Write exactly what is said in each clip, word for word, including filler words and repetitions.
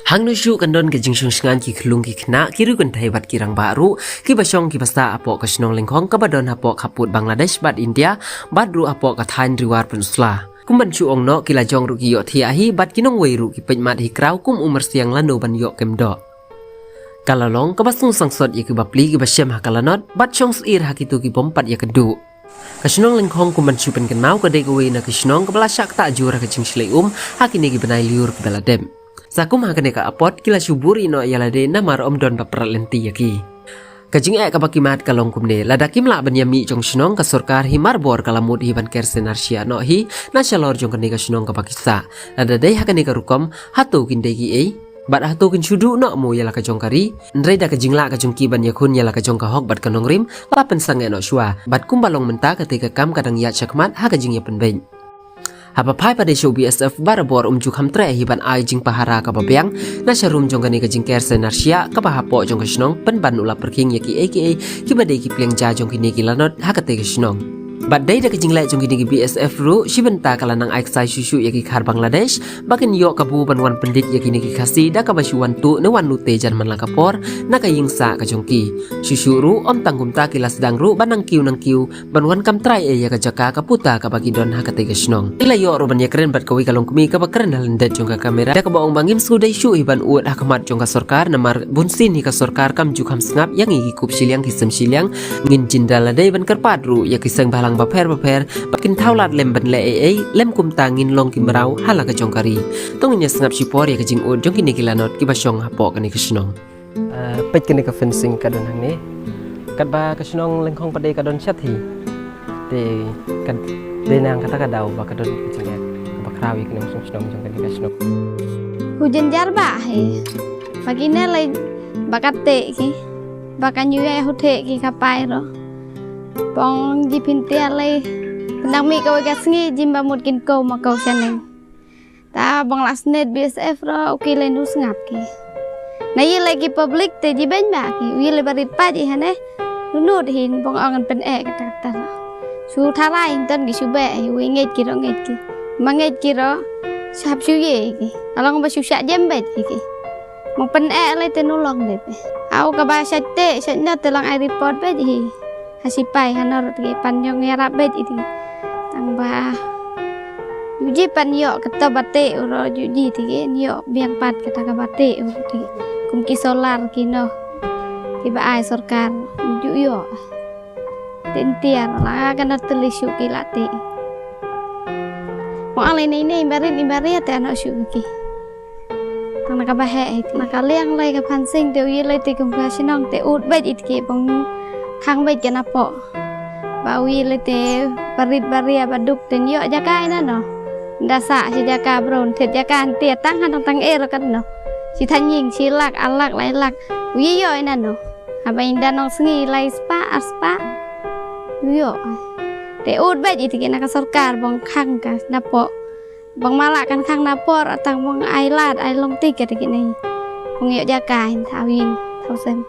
Hangno shuh kan don ka jingshong shngain ki khyllung ki khynnah, ki riew kynthei bad ki rangbah ruh, kiba shong kiba sah hapoh ka shnong Lyngkhong kaba don hapoh khappud Bangladesh bad India, bad ruh hapoh ka thaiñ Riwar Pynursla. Kum ban shu ong noh, ki lajong ruh ki ïohthiah hi, bad ki nongwei ruh ki peit mad hi kraw kum u myrsiang lano ban ïoh kem doh. Ka la long kaba sngewsangsot ïa ki bapli kiba shem ha ka lanot, bad shong syier ha kito kibym pat ïakynduh. Ka shnong Lyngkhong, kum ban shu pynkynmaw, ka dei kawei na ki shnong kaba la shah ktah jur ha ka jingshlei um ha kine ki bnai lyiur kiba la dep. Sa kum ha kane ka apot ki la shu buhrieh noh ïa lade namar ym don ba prat lynti ïa ki. Ka jingeh kaba ki mad ka long kumne: lada kim lah ban ïamih jong shnong, ka sorkar hi marbor ka la mut hi ban ker sainar shiah noh hi na shalor jong kane ka shnong kaba ki sah. Lada dei ha kane ka rukom, hato kin dei kiei? Bad hato kin shu duh noh mo ïa la ka jong ka ri? Hynrei da ka jinglah ka jong ki ban ïakhun ïa la ka jong ka hok bad ka nongrim, la pynsangeh noh shuwa. Bad kumba long mynta, kata ka kam ka dang ïaid shakhmat ha ka jingïapynbeit. Haba phai pat de sha u B S F, barabor um ju kham treh hi ban ai jingpahara kaba biang na sharum jong kane ka jingker sainar shiah kaba hapoh jong ka shnong, pynban u la pyrkhing ïa kiei kiei kiba dei ki pliang ja jong kine ki lanot ha kata ka shnong. Bad dei da ka jingleh jong kine ki B S F ruh, shi bynta ka la nang ai ksai shuh shuh ïa ki khar Bangladesh ba kin ïoh kabu ban wan pyndit ïa kine ki Khasi da kaba shu wan tuh ne wan lute jan man la ka por na ka ïing sah ka jong ki. Shuh shuh ruh, ym tang kumta, ki la sdang ruh ban nang kiew nang kiew ban wan kam trai ei ïa ka jaka ka puta kaba ki don ha kata ka shnong. Ki la ïoh ruh ban ïakren bad kawei ka longkmie kaba kren ha lyndet jong ka kamera da kaba ong ba ngim sngewdei shuh hi ban ud ha khmat jong ka sorkar, namar bunsien hi ka sorkar kam ju kham sngap ïa ngi ki kup shiliang ki sem shiliang. Ngin jin da lade ban kyrpad ruh ïa ki seng bhalang bapher bapher ba kin thaw lad lem ban leh ei ei, lym kumta ngin long ki mraw ha la ka jong ka ri. To ngin ïa sngap shipor ïa ka jingud jong kine ki lanot kiba shong hapoh kane ka shnong. Ah, peit kane ka fencing ka don hangne. Katba ka shnong Lyngkhong pat de ka don shat hi, te ka dei nang kata ka daw ba ka don ka jingeh kaba khraw ïa kane ka shnong jong kane ka shnong. U jynjar ba hi ba kine lei ba ka teh ki, ba ka ñiuh ïa u theh ki ka pai ruh. Pong ji pyntiar lei, nang mih kawei ka sngi jin ba mut kin kow ma kow shaneng. Ta bang la snet B S F ruh u ki lei nu sngap ki. Na ïa lei ki public te ji beiñ ba ki, u ïa lei ba rit pat ji hane. Nu nud hin bang ong an pyneh kata kata ruh. Shu tharai hin ton ki shu beh hi, u ngeit ki ruh ngeit ki. Ma ngeit ki ruh, shu hap shu ïa ki. Along ba shu shah jem beit hi ki. Mo pyneh lei te nu long dep. Au kaba shait te, shait na te lang ai report beit hi. Ha sipai ha nor te pan jong ïarap beit iti. Tang ba ju ji pan ïoh kata ba teh u ruh ju ji te ki ïoh biang pat kata ka ba teh u ruh te. Kum ki solar ki noh kiba ai sorkar ju ïoh. Te ntiar la ka na te lei shu ki la teh. Mo ale nei nei barit ni barit te ano shu ki. Tang na ka ba heh hi te. Na ka liang lei ka phansing te u ïa lei te kum ka shnong te ud beit it ki bang khang beit ka na poh. Ba u ïa lei te barit baria ba duk te ïoh jaka ina no. Da sa shi jaka bron te jaka nte tang han tang er kan no. Shi thanying shi lak alak lai lak. U ïa ïoh ina no. Haba inda nong sngi lai spa ar spa. U ïoh. Te ud beit it ki na ka sorkar bang khang ka na poh. Bang mala kan khang na por atang bang ai lad ai long tik ka tik nei. Bang ïoh jaka hin thaw ïing thaw sem.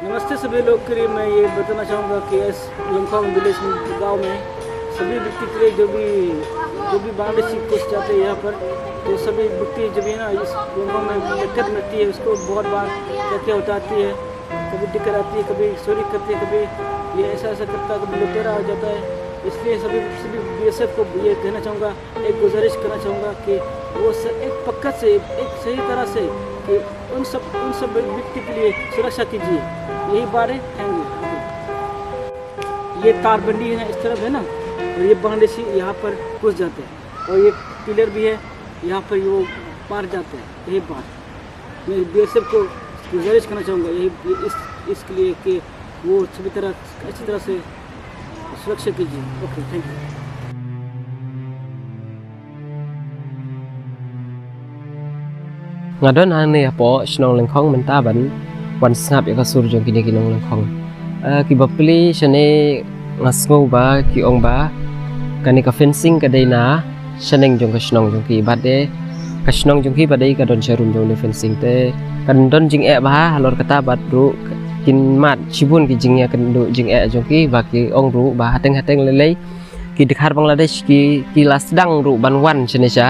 नमस्ते सभी लोग के लिए मैं ये बताना चाहूँगा कि इस लंगखोंग विलेज गांव में सभी व्यक्ति के लिए जो भी जो भी बांग्लादेशी घुस जाते हैं यहाँ पर तो सभी व्यक्ति जो भी है ना इस लंगखोंग में दिक्कत मिलती है उसको बहुत बार क्या क्या होता आती है कभी दिक्कत आती है कभी चोरी करते हैं कभी ये ऐसा ऐसा करता है कभी लुटेरा आ जाता है इसलिए सभी सभी बीएसएफ को ये कहना चाहूँगा एक गुजारिश करना चाहूँगा कि वो स, एक पक्का से एक सही तरह से कि उन सब उन सब व्यक्ति के लिए सुरक्षा कीजिए यही बात है थैंक यू ये तारबंदी है ना इस तरफ है ना और ये बांग्लादेशी यहाँ पर घुस जाते हैं और ये पिलर भी है यहाँ पर वो पार जाते हैं यही बात मैं बीएसएफ को गुजारिश करना चाहूँगा यही इस इसके लिए कि वो सभी तरह अच्छी तरह से सुरक्षा कीजिए ओके थैंक यू Nga don hangne hapoh shnong Lyngkhong mynta ban wan sngap ïa ka sur jong kine ki nong Lyngkhong. Eh, ki bapli shane nga sngew ba ki ong ba kane ka fencing ka dei na shaneng jong ka shnong jong ki bad de ka shnong jong ki bad de ka don sharum jong ne fencing te kan don jingeh ba halor kata bad ruh kin mad shibun ki jingeh kan du jingeh jong ki ba ki ong ruh ba hateng hateng lei lei ki dkhar Bangladesh ki ki la sdang ruh ban wan shane sha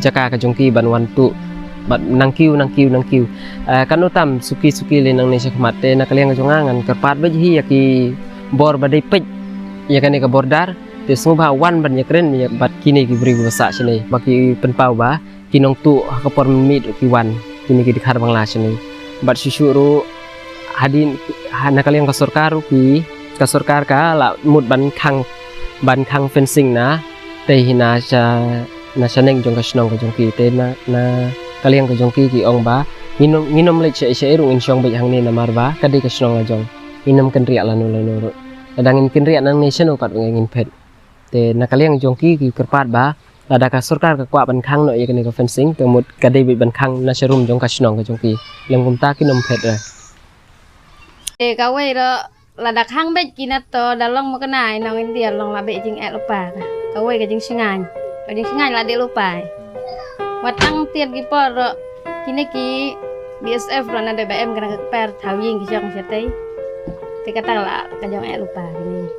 jaka ka jong ki ban wan tuh Bad nang kiew, nang kiew, nang kiew. Eh, katno tam suki suki lei nangne shakhmat, te na ka liang ka jong nga ngan kyrpad beit hi ïa ki bor ba dei peit ïa kane ka border. Te sngewbha wan ban ïakren ïa bad kine ki briew ba sah shane ba ki pynpaw ba ki nongtuh ha ka por mynmiet ruh ki wan, kine ki dkhar Bangla shane. Bad shuh shuh ruh hadien ha, na ka liang ka sorkar ruh ki, ka sorkar ka la mut ban khang, ban khang fencing na tei hi na sha, na shaneng jong ka shnong ka jong ki. Te na, na ka liang ka jong ki ki ong ba ngin ym, ngin ym leit shaei shaei ruh, ngin shong beit hangne namar ba ka dei ka shnong la jong. Ngin ym kynriah lano lano ruh. Lada ngin kynriah nangne shano pat ngin phet. Te na ka liang jong ki ki kyrpad ba lada ka sorkar ka kwah ban khang noh ïa kane ka fencing, te mut ka dei beit ban khang na sharum jong ka shnong ka jong ki. Lem kumta kin ym phet re. Te kawei ruh lada khang beit ki na to da long mukna i nong India long la beit jingeh lypa ka. Kawei ka jingshngaiñ. Ka jingshngaiñ la dei lypa. Wat tang tied ki por ruh kine ki B S F ruh na dei ba em kane ka kper thaw ïing ki jong shatei. Te kata la ka jong eh lypa kine.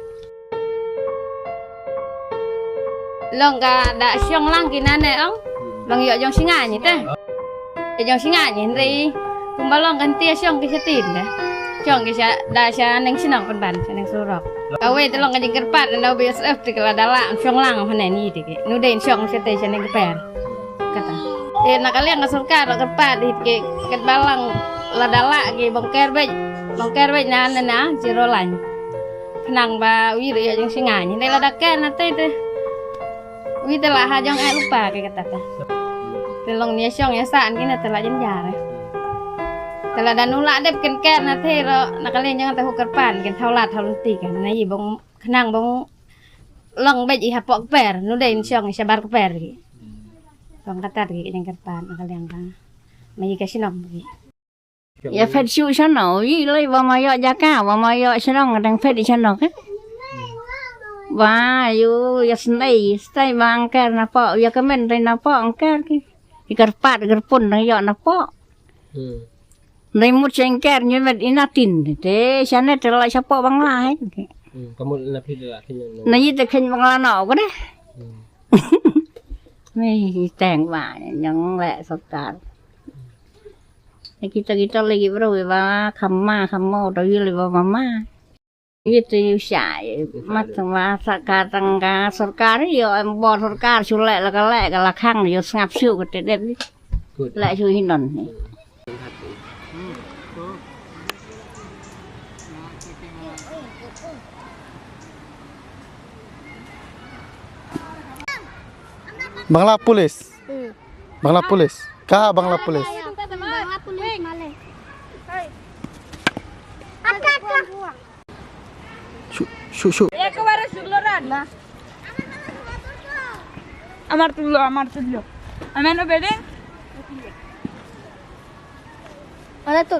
Long ka da shong lang ki nane ong. Long ïoh jong shngain te. Ïoh jong shngain hynrei kumba long kan tia shong ki sha tin da. Shong ki sha da sha neng shnong pynban sha neng surok. Kawei te long ka jingkyrpad na B S F te ka la da la shong lang hane ni te ki. Nu dei shong sha te sha neng kper. Kata. Te na ka liang ka sorkar la kyrpad hi te ki katba lang la da la ki bong ker beit. Bong ker beit na na na zero line. Khnang ba wi ruh ïoh jingshngaiñ. Hynrei lada ker na tei te. Wi te la ha jong eh lypa ki kata te. Te long nia shong ïa san kine te la jynjar eh. Te lada nu la dep ken ker na tei ruh na ka liang jong te hu kyrpad ken thaw lad thaw lynti ken. Na i bong khnang bong long beit i hapoh kper. Nu dei shong i shabar kper ki. Bong kata ki jingkyrpad na ka liang ka. Ma i ka shnong ki. Ïa phet shuh shano, ïa lei ba ma ïoh jaka, ba ma ïoh shnong, dang phet i shano ka. Ba ïa, ïa sndei, stai ba angker napoh, ïa ka men dei napoh angker ki. I kyrpad kyrpun dang ïoh napoh. Hmm. Dei mut sha angker ngi met i na tin. Te shane te la shapoh Bangla hai. Hmm, ka mut na phi la khin. Na ïa te khin Bangla no ka deh. Hmm. Ni teng ba nyong le sorkar. Kita kita lagi bro ba kham ma kham mo to yu le ba mama. Yu te yu sha mat ma sa ka tang ka sorkar yu em bor sorkar shu le la ka le ka la khang yu sngap shu ka te dep. Good. Le shu hinon. Bangla Police. Hmm. Bangla Police. Kaha Bangla Police? Bangla Police, Malay. Shu, shu, shu. একেবারে ষোলো রান। আমার তুললো, আমার তুললো। আমি এনে বেডিং। Mana tu?